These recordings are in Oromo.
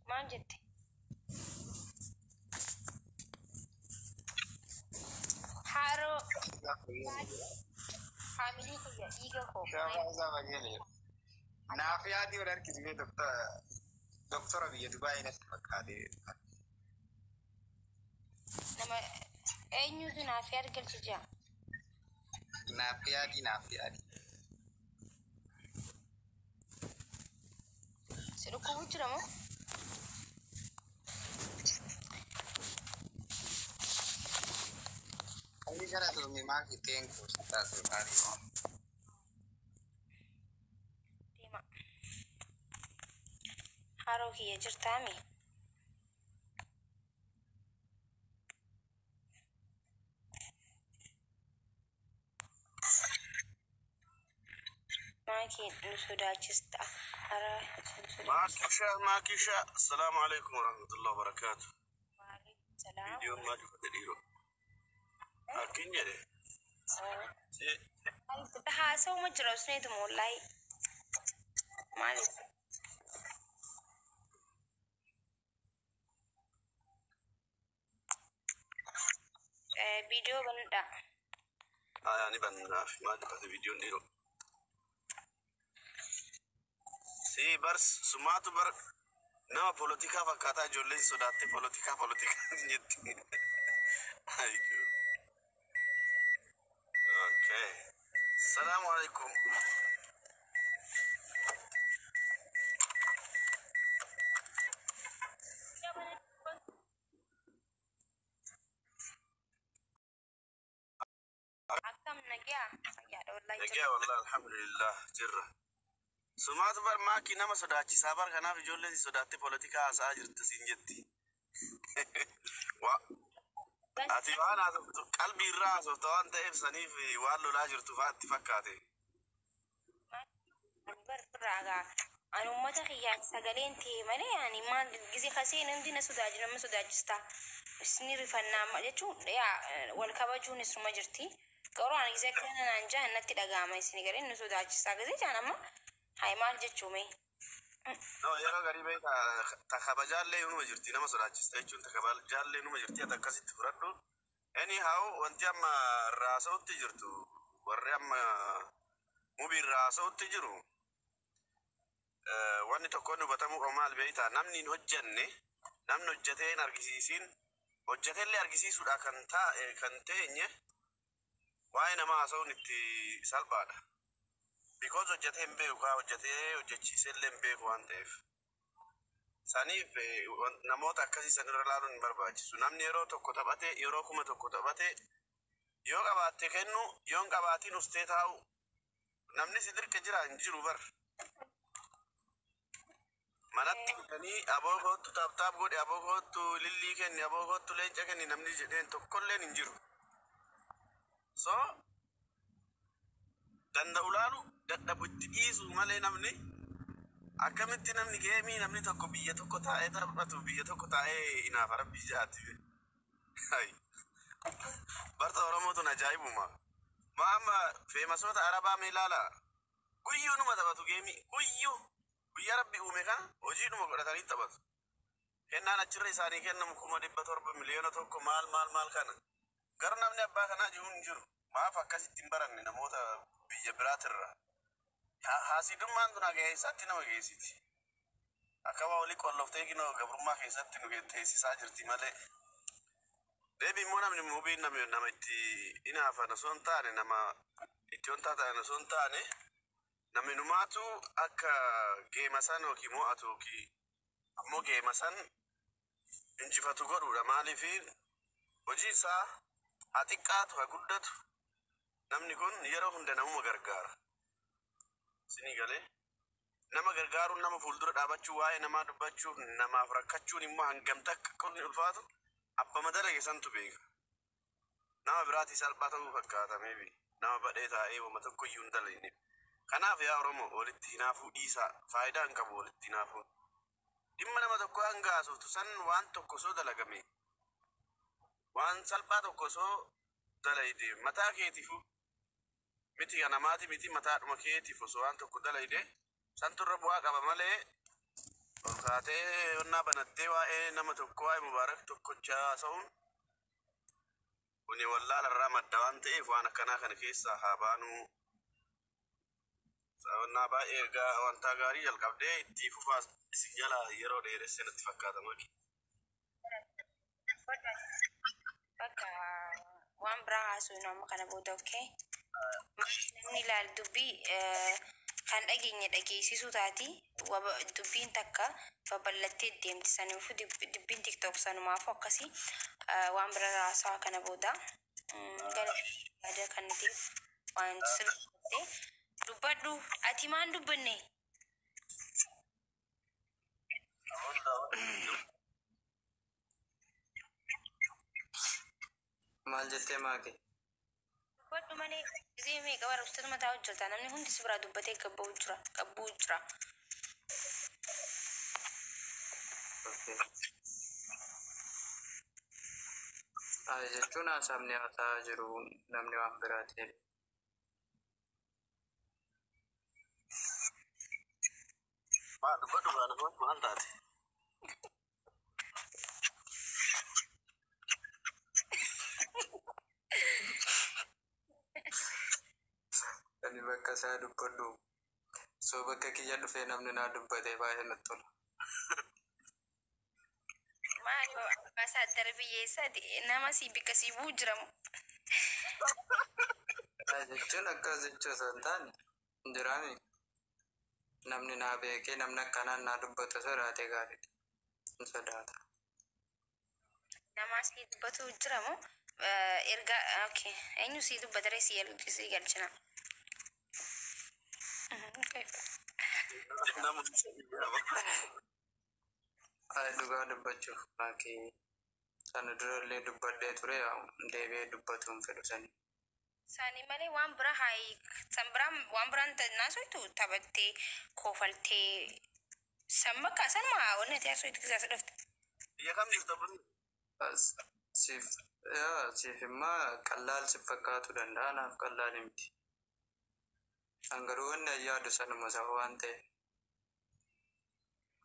Maal jette? Haaroo faamilii kiyya dhiiga koo. Naaf yaadii wal harkisee doktora biyya Dubaayii natti fakkaate. Nama eenyutu naaf yaad galche jaa? Naaf yaadii, naaf yaadii. Si dhukkubu jira moo? Inni gara turme maal ittiin kuusitaa sulxaanii moo? Deema. Haroo kiyya jirtaami? Maakii nu sodaachista. Hara nu sodaachista. Maakisha, Maakisha, السلام عليكم ورحمة الله وبركاته. Waalaikum salaam. Viidiyoon maa cufate dhiiroo? Akkin jedhe. Si Haasawuma jira usneetuma wallaahi. Maaliif? Viidiyoo banadhaa. Aayaa ni bannaaf maa cufate viidiyoon dhiiroo? Si bar sumaatu bar nama polotikaa fakkaataa ijoolleen sodaatte polotikaa polotikaa jetti. Ayyuu. Okay. السلام عليكم. Akkam nagaa? Fayyaadha wallaahi. Nagaa والله الحمد لله jirra. Sumaatu bar maakii nama sodaachisaa bar, kanaaf ijoolleen si sodaatte polotikaa haasa'aa jirti siin jetti. Ati waan haasoftu qalbii irraa haasofta waan ta'eef saniif waan lolaa jirtu fa'aa itti fakkaate. Bar firraa ani uummata kiyyaan sagaleen ta'e malee ani maal gize kasee namni na sodaachi nama sodaachista. Isni rifannaa jechuun yaa wal kabajuun isuma jirti. Garuu ani gize akkana naan jaan natti dhaga'ama, isni galee nu sodaachisaa gize jaan amma hayi maal jechuu mee? No, yeroo garii beekaa ta kabajaallee numa jirti, nama sodaachista jechuun ta kabajaallee numa jirti, ati akkasitti fudhadhu. Anyhow, wanti amma irraa haasa'utti jirtu, warri amma mubii irraa haasa'utti jiru, wanni tokko inni hubatamuu qabu maal beektaa? Namni hin hojjanne, namni hojjetee hin argisiisin, hojjeteellee argisiisuudha kan taa'e kan teenye waa'ee namaa haasa'uun itti salphaadha. Because hojjetee hin beeku kaa hojjetee hojjechiisellee hin beeku waan ta'eef. Saniif namoota akkasii sanirra ilaaluun hin barbaachisu. Namni yeroo tokko taphate, yeroo 1000 taphate, yoo qabaatte kennu, yoo hin qabaatin ustee taa'u. Namni si dirqe jira hin jiru bar. Manatti fidanii aboo kootu tap tap godhe, aboo kootu lillii kenni, aboo kootu leenca kenni namni jedheen tokkolleen hin jiru. So danda'u laalu dadhabu itti dhiisu malee namni akkamitti namni game namni tokko biyya tokko taa'ee taphatu biyya tokko taa'ee inaafa rabbii jaati. Hai. Barta Oromootu ajaa'ibuma. Ma amma famousoota Arabaa mee ilaala. Guyyuu numa taphatu game, guyyuu guyyaa rabbi uume kana hojiidhuma godhatanii taphatu. Kennaan achirra isaanii kennamu 700,000, 1,000,000, maal maal maal kana. Garuu namni abbaa kanaa jiru hin jiru. Maaf akkasitti hin baranne namoota biyya biraatirra? Haasidummaan tun haga eessaatti nama geessiti? Akka waa walii qolloftee kinoo gabrummaa keessatti nu teessisaa jirti malee. Deebi immoo namni mubiin nama itti hinaafan osoo hin taane, nama itti hontaa ta'an osoo hin taane, namni numaatu akka game san yookiin mo'atu yookiin ammoo game san injifatu godhuudha. Maaliif hojii isaa haa xiqqaatu haa guddatu namni kun yeroo hunda namuma gargaara. Isinii galee nama gargaaruun, nama fuuldura dhaabachuu, waa'ee namaa dubbachuuf, namaaf rakkachuun immoo hangam takka akka inni ulfaatu abbama dalage santu beeka. Nama biraatii salphaa ta'uu fakkaata maybe nama badhee taa'ee wama tokko iyyuu hin dalagne. Kanaaf yaa Oromoo, walitti hinaafuu dhiisaa, faayidaa hin qabu walitti hinaafuun. Dhimma nama tokko hanga haasoftu san waan tokko osoo dalagame, waan salphaa tokko osoo dalayde, mataa keetiifu miti kan namaati miti, mataadhuma keetiif osoo waan tokko dalayde santu irra bu'aa qaba malee. Ol kaatee onnaa banattee waa'ee nama tokko, waa'ee Mubaarak tokkochaa haasa'uun kuni wallaala irraa madda waan ta'eef, waan akkanaa kana keessaa haa baanuu. Saawwannaa baay'ee wanta gaarii jalqabdee itti fufaas, isin jala yeroo dheeresse natti fakkaata maki. Bakka waan biraa haasofnu amma kana booda, okay? Namni ilaal dubbii kan dhageenye dhageessisuu taati. Dubbiin takka babal'attee deemti, saniifuu dubbiin TikTok sanumaafu akkasii waan biraa haasawaa kana booda. Gara yaada kan ta'e waan sirrii dubbadhu. Ati maan dubbanne? Maal jettee, Maaki? Dubbadhu malee, gisee meeqa bara ustatu mataa hojjeta, namni hundi si biraa dubbatee gabba'u jira, gabbuu jira. Okay. Ay, jechuun haasabni haasaa jiru namni waan biraa ta'e. Maa dubbadhu baana, maal taate? Ani bakka isaa dubbadhu. Soo bakka kiyya dhufee namni naa dubbate baay'ee natti tola. Maali, ambaasaadara biyyeessaati, nama si bikka si bu'u jiramu. Ay, jechuun akkas jechuu osoo hin taane jiraami. Namni naa beekee namni akkanaan naa dubbatu sodaate gaariidha. Hin sodaata. Nama si dubbatu jiramu erga, okay, eenyu si dubbatare, si galchina. Okay. Nama Ay, dhugaa dubbachuuf, Maaki, sana durallee dubbadhee ture, deebi'ee dubbatu hin fedhu sani. Sani malee waan bira haa san biraa waan biraan naasoitu taphattee koofaltee san bakka sanuma wanni ati haasoitu keessaa si dhufte. Biyya kam jirta, buni? Siif yaa, siif immoo qallaal si fakkaatu danda'a, naaf qallaal miti. An garuu wanni an yaadu sanuma isa waan ta'eef.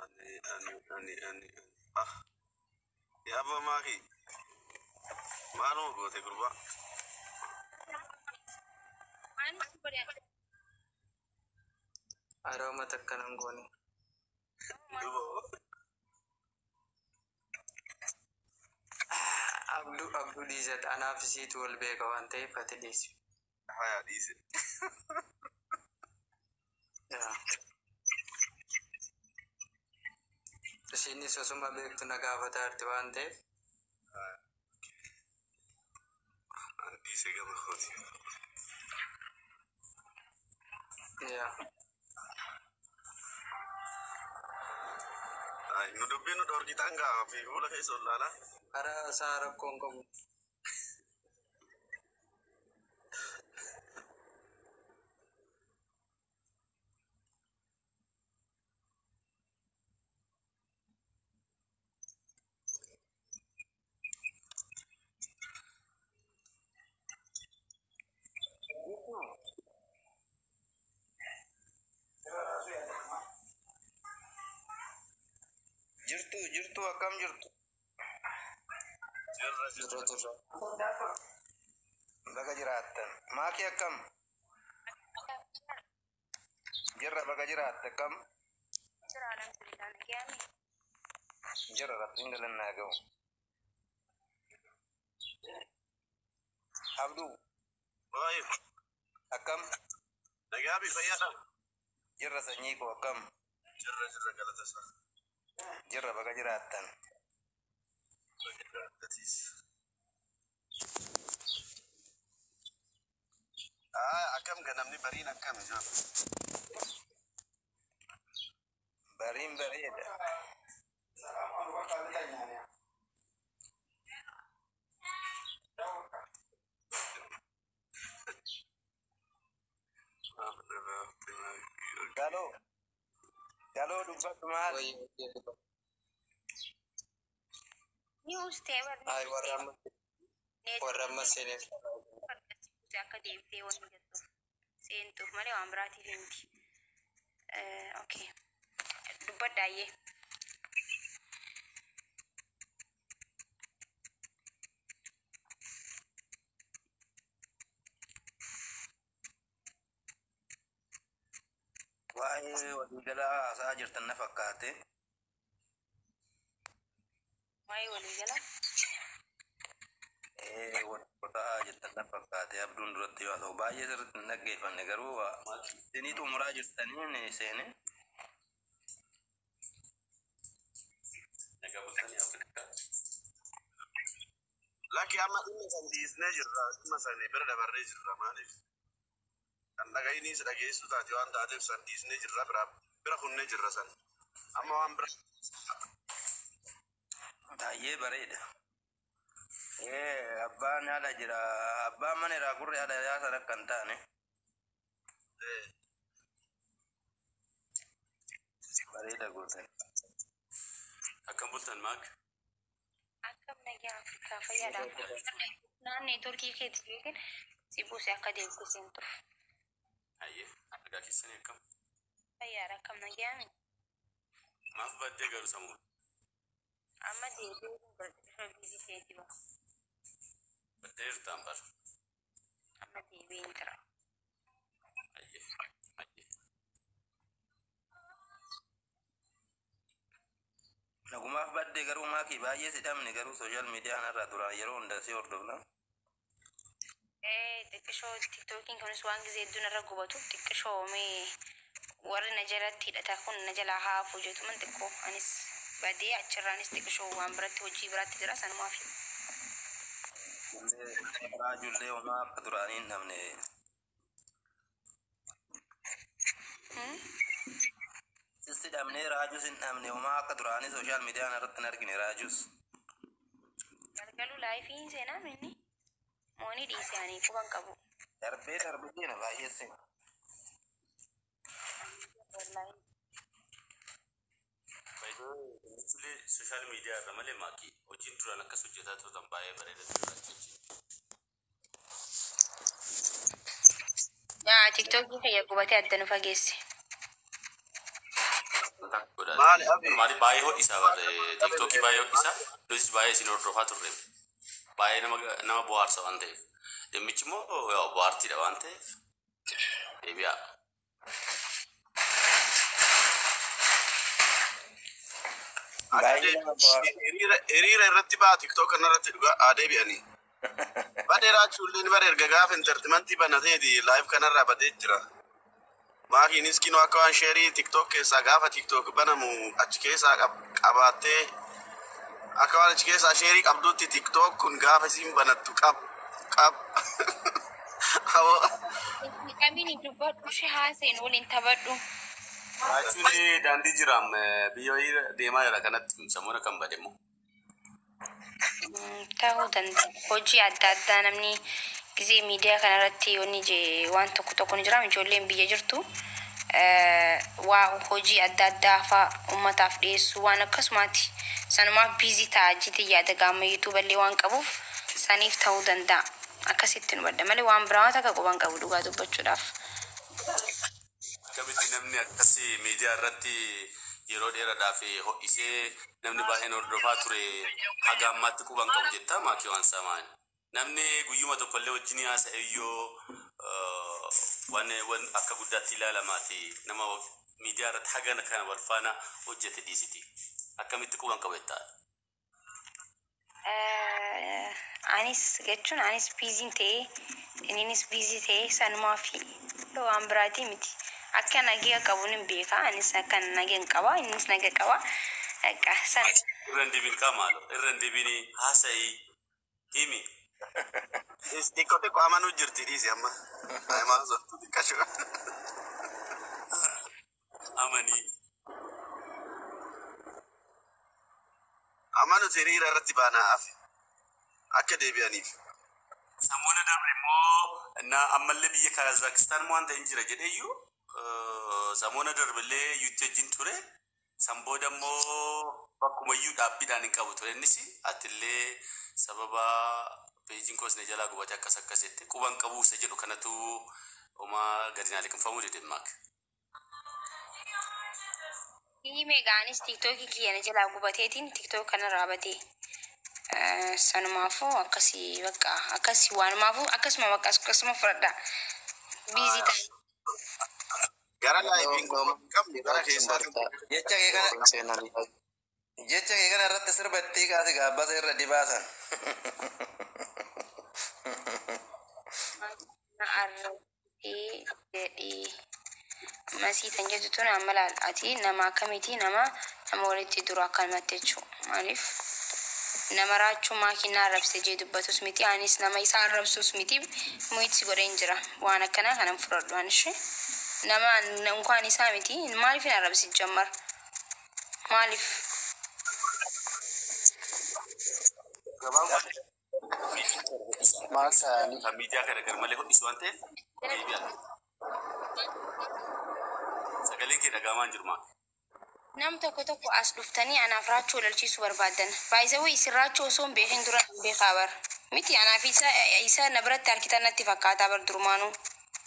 Ani ah, yaa abbaa Maaki, maaluma goote gurbaa? Waan si godhe? Harooma takka nan goone. Duba. Abduu, Abduu dhiisate, anaaf isiitu wal beeka waan ta'eef ati dhiisi. Haya, dhiise. Yaa. Ishiinis osuma beektu na gaafataa jirti waan ta'eef. Ani dhiise gama kooti. Yaa. Ay, nu dubbiin nu dhorkitaan gaa fi fuula keessa ol laalaa. Karaa isaa rakkoon qabu. Jirtu, jirtu, akkam jirtu? Jirra, jirra. Jirra, jirra. Baga jiraattan. Maakii, akkam? Jirra, baga jiraatte, akkam? Jira, alhamdulillah, nagayaami. Jirra, rabbiin galannaa ga'u. Abduu, Waayee. akkam? Nagaa fi fayyaadha. Jirra, sanyii koo, akkam? Jirra, jirra, galata isaa. Jirra, baga jiraattan. Baga jiraattatiis. Ah, akkam ga namni bariin akkam jiru? Bariin bareeda. Galoo, galoo, dubbadhu maal? Wayii, wayii. Ni ustee bar. Ay, warra amma seeneef. Akka deebitee waan jettuuf seentuuf malee waan biraatiif miti. Okay. Dubbadhaayyee. Waa'ee waliigalaa haasa'aa jirtan na fakkaate. Waa'ee waliigalaa. Ee, wal jirtan na fakkaate abduun duratti yoo ta'u baay'ee sirriitti hin dhaggeeffanne garuu isinii xumuraa jirtanii seene. Nagaa bultanii Afrikaa. Lakki amma dhimma san dhiisnee jirra. Dhimma san bira dabarree jirra maaliif? Kan dhaga'inis dhageessuu taate waan taateef san dhiisnee jirra bira bira kunnee jirra san. Amma waan bira Baay'ee bareeda. Ee, abbaan haadha jira. Abbaan mana irraa gurri haadha yaasan akka hin taane. Bareeda gootan. Akkam bultan maak? Akkam nagaa Afrikaa fayyaadha. Naannoo neetworkii keetii beekin si buuse akka deemtu seentuuf. Hayyee nagaa keessanii akkam? Fayyaadha akkam nagaa mi? Maaf baddee garuu samuun? Amma deebi'ee bifa biizii keetii ba'a. Baddee jirtaan bara. Amma deebi'ee hin jira. Hayyee hayyee. Nagumaaf baddee garuu maakii baay'ee si dhabne garuu sooshaal miidiyaa kanarraa duraan yeroo hunda si hordofna. Ee xiqqishoo tiktookiin kunis waan gisee hedduun irra gubatuuf xiqqishoo mee warri na jalatti hidhata kun na jalaa haafu jetuman xiqqoo anis badee achirraanis xiqqishoo waan biratti hojii biraatti jira sanumaaf. Illee raajullee homaa akka duraanii hin dhabne. Sissi dhabnee raajus hin dhabne homaa akka duraanii sooshaal miidiyaa kanarratti hin argine raajus. Galgaluu laayifii hin seenaa minni moonii dhiise ani quban qabu. Darbee darbee deena baay'ee seena. Wallaahi. Baay'ee sooshaal miidiyaa irra malee maakii hojiin duraan akkas hojjetaa turtan baay'ee bareeda ture jechuudha. Yaa tiktookii kiyya gubatee adda nu fageesse. Maali abi? Maali baay'ee ho'isaa bare tiktokii baay'ee ho'isaa nutis baay'ee isin hordofaa turre baay'ee nama nama bohaarsa waan ta'eef dhimmichi immoo yaa bohaartiidha waan ta'eef deebi'aa. Akka Baay'ee nama bohaarsa. hiriira hiriira irratti ba'a tiktok kanarratti dhugaa haa deebi'anii. Badee raachuulleen bara erga gaafa intartimantii banateeti live kanarraa badee jira. Maakiinis kinoo akka waan sheerii tiktok keessaa gaafa tiktok banamu achi keessaa qabaattee akka waan achi keessaa sheerii qabdutti tiktok kun gaafa isiin banattu qab qab. Awoo. Kamiin dubbadhu shi haaseen waliin taphadhu. Raachuun daandii jiraam biyya wayii deemaa jira kanatti samuuna kan bade immoo. Ta'uu danda'a. Hojii adda addaa namni gisee miidiyaa kanarratti yoonni je waan tokko tokko ni jira. Ijoolleen biyya jirtu waa hojii adda addaa fa'aa uummataaf dhiyeessuu waan akkasumaati. Sanumaaf biizii ta'a jiti yaada gaama yuutuuballee waan qabuuf saniif ta'uu danda'a. Akkasitti nu badda malee waan biraa waan takka quban qabu dhugaa dubbachuudhaaf. Akkamitti namni akkasii miidiyaa irratti yeroo dheeraadhaaf ho'isee namni baay'een hordofaa ture haga ammaatti quban qabu jettaa maakii waan samaan. Namni guyyuma tokkollee wajjin haasa'e iyyuu waan waan akka guddaatti ilaalamaati nama miidiyaa irratti haga kana wal faana hojjete dhiisiti. Akkamitti quban qabu jettaa? Anis jechuun anis biiziin ta'ee inninis biizii ta'ee sanumaa fi waan biraatii miti. Akka nagaa qabu nin beeka. Anis akka nagaa qaba innis nagaa qaba. Akka san Irra hin deebiin qaamaalo. Irra hin deebiin haasa'ii himi. Xiqqoo xiqqoo amanuu jirti dhiisi amma. Himaa osoo xiqqashu. Amanii. Amma nuti hiriira irratti baanaa hafe akka deebi'aniif. Samuuna darbe immoo na ammallee biyya Kaazaakstaan waan ta'in jira jedheeyyuu samuuna darbillee yuutti wajjin ture. San booda immoo bakkumayyuu dhaabbiidhaan hin qabu ture innis atillee sababa peejiin koos na jalaa gubate akkas akkas jette quban qabu isa jedhu kanatu homaa gadi naa liqimfamuu dide maak. Himee gaanis tiktookii kiyya na jalaa gubateetiin tiktook kanarraa badee. Sanumaafuu akkasii bakka akkasii waanumaafuu akkasuma bakka akkasuma fudhadha. Biizii ta'e. Gara laayifiin quba hin qabne gara keessaatiin Jecha kee kana Seenanii. jecha kee kana irratti sirbattii kaase gaabbata irra dibaasan. Na arrabsitee jedhii masii tan jettu tun amma laal ati nama akkamiiti nama nama walitti dura akkanumatti jechuu maaliif nama raachuu maakiin na arrabse jee dubbatus miti anis nama isa arrabsus miti mu'itti godheen jira waan akkanaa kanan fudhadhu an ishee nama unkaan isaa miti maaliif hin arrabsi jammar maaliif Maal ta'anii? Kan miidiyaa kana garmalee hodhisu waan ta'eef deebi'a. Sagaleen kee dhagahamaa hin jiru maal? Nam tokko tokko as dhuftanii anaaf raachuu walalchiisuu barbaadan. Baay'isawwi isin raachuu osoo hin beekin dura hin beekaa bar. Miti anaaf isa, isa na biratti harkitan natti fakkaataa bar durumaanuu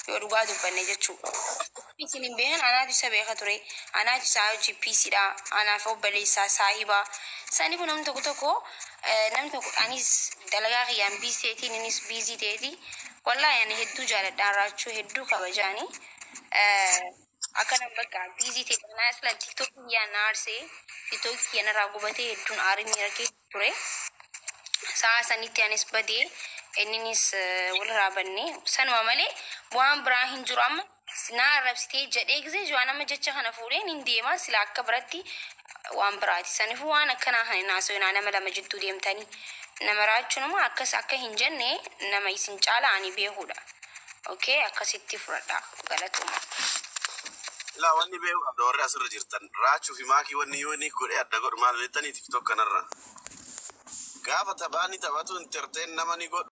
yoo dhugaa dubbanne jechuu. Isin hin beekan anaatu isa beeka ture. Anaatu isaa hojii piisiidha. Anaaf obboleessaa saahibaa. Saniifuu namni tokko tokko namni tokko anis dalagaa kiyyaan biizii ta'eetiin innis biizii ta'eeti. Wallaahi ani hedduu jaaladhaan raachuu hedduu kabajaanii. Akkana bakka biizii ta'e kanaa asla tiktookii kiyyaan na aarsee tiktookii kiyya narraa gubatee hedduun aarii miira keessa ture. Sa'a sanitti anis badee inninis walirraa banne sanuma malee waan biraa hin jiru amma na arrabsitee jedhee gisee waan amma jecha kana fuudheen hin deema sila akka biratti waan biraati. Saniifuu waan akkanaa kan hin haasofnaa nama lama jidduu deemtanii nama raachuun immoo akkas akka hin jenne nama isin caala ani beekudha. Okay, akkasitti fudhadha galatuma. Ilaa wanni beeku qabda warri asirra jirtan raachuu fi maakii wanni yoo inni godhee adda godhu maal beektanii tiktok kanarra. Gaafa taphaa ni taphatu entertain nama ni godhu.